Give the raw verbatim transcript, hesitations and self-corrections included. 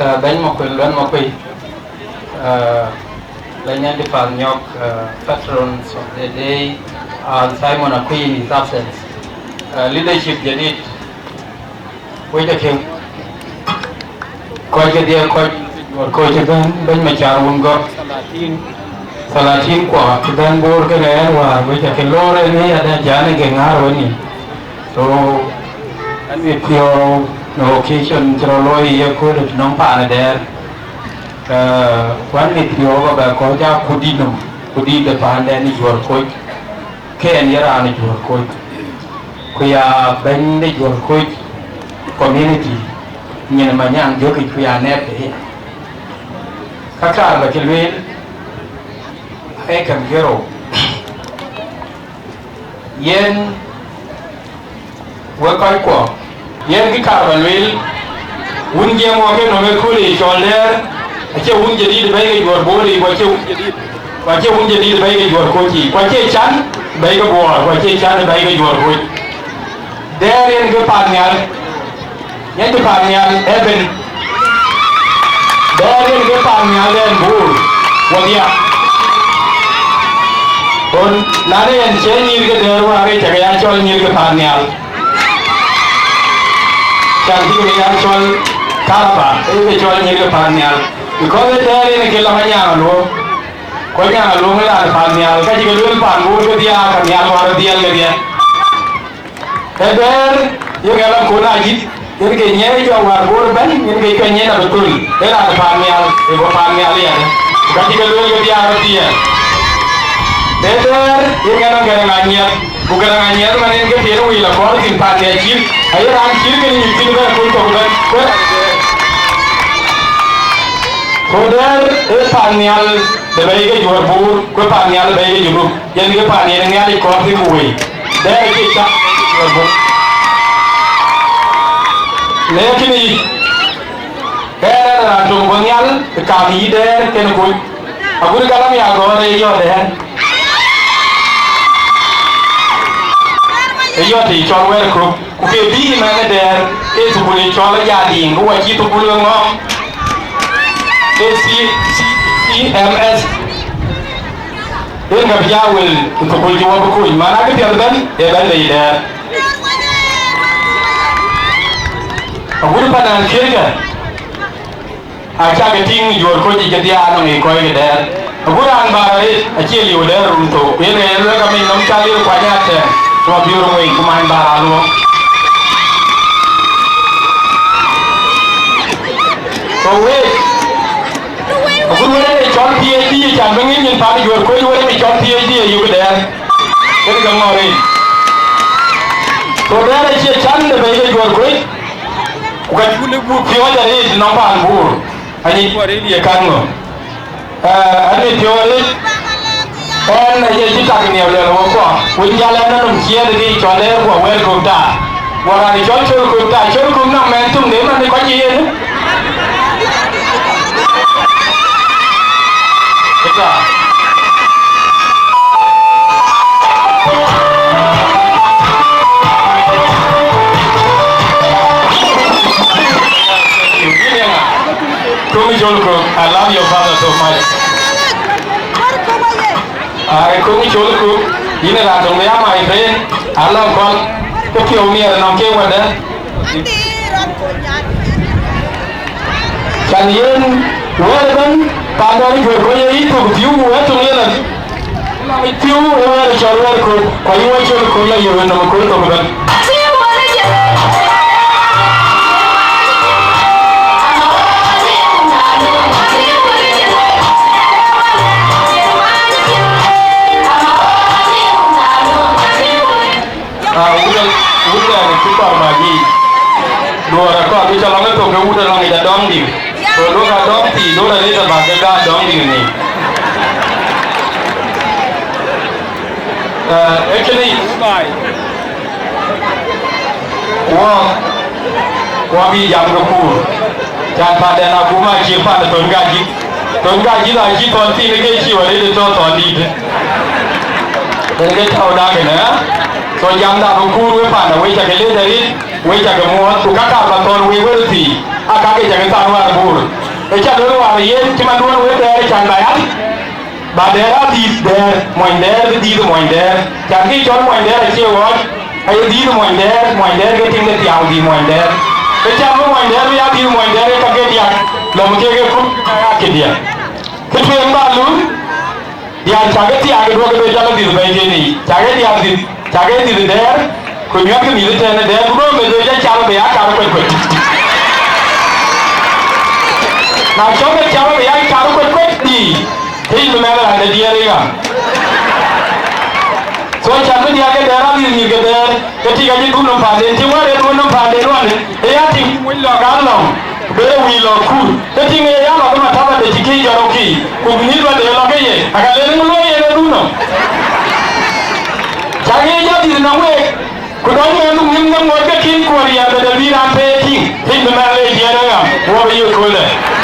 Uh, Bɛ̈ny Makuei, Luɛn Makuei, uh, Bɛ̈ny Antipas Nyɔk, uh, patrons of the day, and Simon Akui in his absence. Uh, leadership jadid, wek akï, kɔc kedhie, kɔc, kɔc ëbɛ̈n, Bɛ̈ny Macar wun gɔ̈k, salatin kuɔ, ëbɛ̈n Bor kënë ɣɛn wäär, wek akï lor ënë, adɛ̈ jän ë ke ŋäär wën nïn. So, an, mit piɔ̈u në occasion cï rɔt looi ye kööl nɔm paan ë Dɛɛr. Eh, ku an, mit piɔ̈u ba bɛ kɔc aa kut dït nɔm, kut dït de paandɛn ë Juɔ̈r Koc, ke en ye raan ë Juɔ̈r Koc. Ku ya bɛ̈ny de Juɔ̈r Koc community, nyin Manyaŋ Jɔkic, ku ya nɛɛp de ya. Ka kaar ba cï lueel, ee käŋ ke rou. Yen wek kɔckuɔ, yen kë kaar ba lueel, wun jiɛɛm wɔ ke nɔm ë kööl ë cɔl Dɛɛr, acie wun jadid bɛ̈i ke Juɔ̈r Bor yic, ku acie wun jadid, ku acie wun jadid bɛ̈i ke Juɔ̈r Koc yic, ku acie can bɛ̈i ke Buɔɔr, ku acie can bɛ̈i ke Juɔ̈r Koc. Dɛɛr yen ke paannhial, yen ke paannhial ëbɛ̈n. Dɛɛr yen ke paannhial ëbɛ̈n Bor wɔdhia. Ɣön, na de yen cie nyïïr ke Dɛɛr wäär, ke cä ke ya cɔl nyïïr ke paannhial. Can cï ke ya cɔl Karaba, ee ke cɔl nyïïr ke paannhial. Because ë Dɛɛr yen ke lɔ Anyaŋ Aluɔŋ. Ku Anyaŋ Aluɔŋ ë raan paannhial, ka cï ke lueel paan Bor kedhia, ka nhial wäär dhiɛl kedhie. Ee Dɛɛr, ye ŋɛn akon ajïth, yen ke nyiɛɛi jɔ wäär Bor ëbɛ̈n, yen ke cuɛny yen abï thöl, ee raan paannhial, ee bɔ̈ paannhial yɛn. Ka cï ke lueel ke diaar ë diɛɛr. Ee Dɛɛr, ye ŋɛn agɛ̈n ŋa nyiɛth, ku gɛ̈n ŋa nyiɛth man yen ke tiɛɛl wei la kɔɔr thïn paannhial cït, aye raan cït ke nyuc thïn bɛ̈n kun thok ëbɛ̈n, ku ee raan Dɛɛr. Ku Dɛɛr ee paannhial de bɛ̈i ke Juɔ̈r Bor, ku ee paannhial de bɛ̈i ke Junub. Yen ke paan yen Nhialic kɔɔr thïn ku wei, Dɛɛr acï cak buk. Në kënë yic, ɣɛn ë raan töŋ bɔ̈ nhial ë kam yï Dɛɛr kën kuc, agut galam ya gɔ̈ɔ̈r ë yɔ̈ɔ̈t ë ɣɛn, ë yɔ̈ɔ̈t ë cɔl Wɛ̈ɛ̈r Kök. Ku ke bï mɛn ë Dɛɛr ke thukul ë cɔl Ajadiŋ, ku wɔ cï thukul ë ŋɔ̈ɔ̈ŋ, ke C-, C-, C M S. Yen ka bï ya wël ë thukul cï wɔ bï kuc, man, akë piɛth ëbɛ̈n, ee bɛ̈n bei Dɛɛr. Agut pan an kiëëckë, acäkï tïŋ Juɔ̈r Koc yic kedhie anɔŋ ë kɔc ke Dɛɛr. Agut raan bäär arëët acie liu Dɛɛr run thok, ku yen ë luɛk aminy nɔm cä lir kuany atɛ̈ɛ̈n, ku abï röŋ wei, ku many bäär aluɔŋ. Ku wek, agut wën ë cɔl P H D, can bï ŋic nyin pan Juɔ̈r Koc, wën ë cɔl P H D ayök Dɛɛr. Yen ke ŋɔ̈ɔ̈r en. Ku Dɛɛr acie can de bɛ̈i ke Juɔ̈r Koc, ku ka cuk lëk buk piɔ̈ɔ̈c arëët nɔm paan Bor, anyic Juɔ̈r en ye kan ŋö. Eh, anyic piɔ̈u arëët, ɛn aye cï tak nhiɛɛu luɛl wɔ kuɔ, wën jäl ɛn anɔm ciɛɛt ë kë cɔl Dɛɛr, ku awɛ̈ɛ̈r kök taar. Ku raan cɔl Col Kök taar, Col Kök nɔm mɛɛn töŋ de man ë kɔc yen. Ëta. Töŋ Col Kök, I love your father so much. Ai, Töŋ Col Kök, yïn ë raan töŋ de ya my friend, I love kɔn, ke piɔ̈u miɛt nɔm ke wɛ̈tde. Can yen wɛ̈ɛ̈r ëbɛ̈n, paan dɔ̈ɔ̈r Juɔ̈r Koc ye yï thök pïu, ku wɛ̈ɛ̈r töŋ yen a. Pïu ë wɛ̈ɛ̈r cɔl Wɛ̈ɛ̈r Kök, ku ayï wɔ Col Kök la yök ë nɔm ë kööl thok ëbɛ̈n. Ah, wut, wut ɛn cï kɔɔr mac yiic. Duɔ̈ɔ̈r akɔɔr bï cä lɔŋ ë thok ke wut ë lɔŋ yic adɔŋ dït. Go duɔ̈k adɔŋ thii, duɔ̈k arëët abäk ke gaat dɔŋ dït ni. Eh, ee kënë yic baai. Wɔ, wɔ bï jam ke kuur. Can paanden akuma cï pan ë thon ka jïth. Thon ka jïth acï thɔn thïn ke cï wä rëët ë tɔ thɔn dït. Yen ke tɔ̈u dak ënë, ë? So jamda bï kuur we panda, we cä ke lec arëët, we cä ke muɔɔth, ku ka ka bä thɔn we wël thii. Aa, kakë cä ke thaar wäär Bor. Ë cä lueel wäär yen cï man duɔ̈n wek Dɛɛr can ba ya. Ba Dɛɛr aa dhiëth Dɛɛr, mony Dɛɛr bï dhiëth mony Dɛɛr. Can kë cɔl mony Dɛɛr acie ɣɔɔc, aye dhiëth mony Dɛɛr, mony Dɛɛr ke tiŋ de thiau dhiëth mony Dɛɛr. Ë can bï mony Dɛɛr bï ya dhiëth mony Dɛɛr ke ka ke diäk, lɔ̈m kek ë kut ke ka ya ke diäk. Kë tueŋ ba luui, diäk cä ke thiaak ë duɔ̈k ë jɔl adhith bɛ̈ny tënë yic, cä ke diäk dhith, cä ke dhith Dɛɛr, ku nyuäthkï mïth ëtɛ̈n ë Dɛɛr, ku duɔ̈k ë jɔl cal bï ya kar kuec kuec. Na cɔk ke cal bï ya kar kuec kuec, dï, ke yïn bï mɛnh raan de diɛɛr ë ɣa. So, cän bï diäk ke Dɛɛr adhil mïth ke Dɛɛr, ke tik acï dhuk nɔm paanden, tik wär ë dhuɔ̈n nɔm paanden wan, ë ya tik wec lɔ ka lɔ̈ŋ, ku bërë wïc lɔ kuur. Ke tik ë ya lɔ ke mataba de cï kï jɔt rɔt kï, ku bï nït wadë lɔ ke ye, aka lel ŋö luɔi yen ë dhuk nɔm. Cak ye jɔ dhil nɔm week, ku dɔ̈ny ë dhuk nhïm ke ŋoot ke kïn kuɔ̈r yɛn bë de bï raan pɛɛi tïŋ, piny bï mɛn le jiɛɛr ë ɣam, wɔ bï yök köölë.